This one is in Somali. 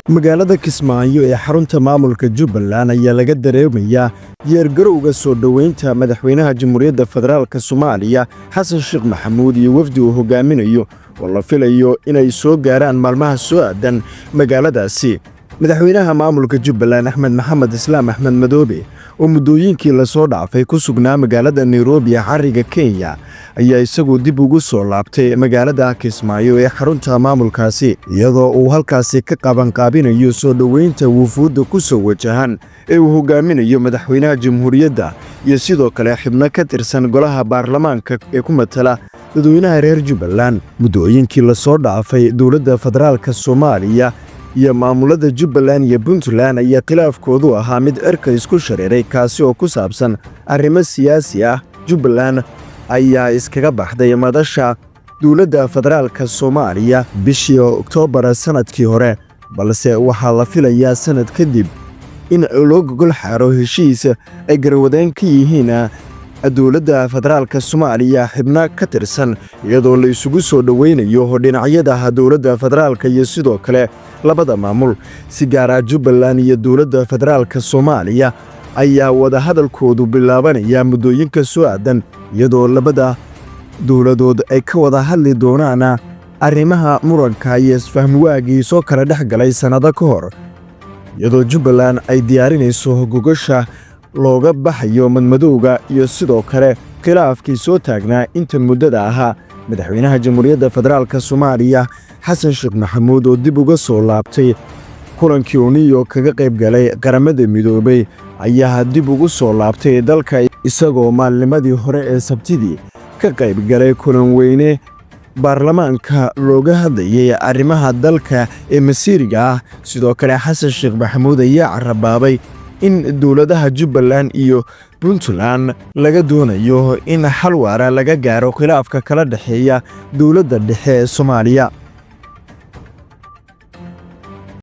Magaalada Kismaayo ee xarunta maamulka Jubbaland ayaa laga dareemayaa diyaargarowga soo dhoweynta madaxweynaha Jamhuuriyadda Federaalka Soomaaliya Xasan Sheekh Maxamuud iyo wafdi uu hogaaminayo oo la filayo inay soo gaaraan maalmaha soo aadan magaaladaasi. Madaxweynaha maamulka Jubbaland Axmed Maxamed Islaam Axmed Madoobe oo muddooyinkii lasoo dhaafay ku sugnaa magaalada Nairobi ee xariga Kenya ayaa isagu dib ugu soo laabtay magaalada Kismaayo ee xarunta maamulkaasi, iyadoo uu halkaasi ka qabanqaabinayo soo dhoweynta wufuudda ku soo wajahan ee uu hogaaminayo madaxweynaha jamhuuriyadda iyo sidoo kale xubno ka tirsan golaha baarlamaanka ee ku matala dadweynaha reer Jubbaland. Muddooyinkii lasoo dhaafay, dowladda federaalka Soomaaliya iyo maamulada Jubbaland iyo Puntland ayaa khilaafkoodu ahaa mid cirka isku shareeray, kaasi oo ku saabsan arrimo siyaasi ah. Jubbaland ayaa iskaga baxday madasha dowladda federaalka Soomaaliya bishii Oktoobar sanadkii hore, balse waxaa la filayaa sanad kadib in loo gogol xaaro heshiis ay garwadeen ka yihiin dowladda federaalka Soomaaliya xibno ka tirsan, iyadoo la isugu soo dhoweynayo dhinacyada dowladda federaalka iyo sidoo kale labada maamul. Si gaara Jubbaland iyo dowladda federaalka Soomaaliya ayaa wadahadalkoodu bilaabanaya muddooyinka soo aadan, iyadoo labada dowladood ay ka wada hadli doonaan arrimaha muranka iyo isfahmwaagii soo kala dhex galay sannado ka hor, iyadoo Jubbaland ay diyaarinayso gogasha looga baxayo madmadowga iyo sidoo kale khilaafkii soo taagnaa inta muddada ahaa. Madaxweynaha Jamhuuriyadda Federaalka Soomaaliya Xasan Sheekh Maxamuud oo dib uga soo laabtay kulankii uu New York kaga qayb galay Qaramada Midoobay ayaa dib ugu soo laabtay dalka, isagoo maalnimadii hore ee Sabtidii ka qayb galay kulan weyne baarlamaanka looga hadlayay arrimaha dalka ee masiiriga ah. Sidoo kale Xasan Sheekh Maxamuud ayaa carabaabay in dowladaha Jubbaland iyo Puntland laga doonayo in xal waara laga gaaro khilaafka kala dhexeeya dowladda dhexe ee Soomaaliya.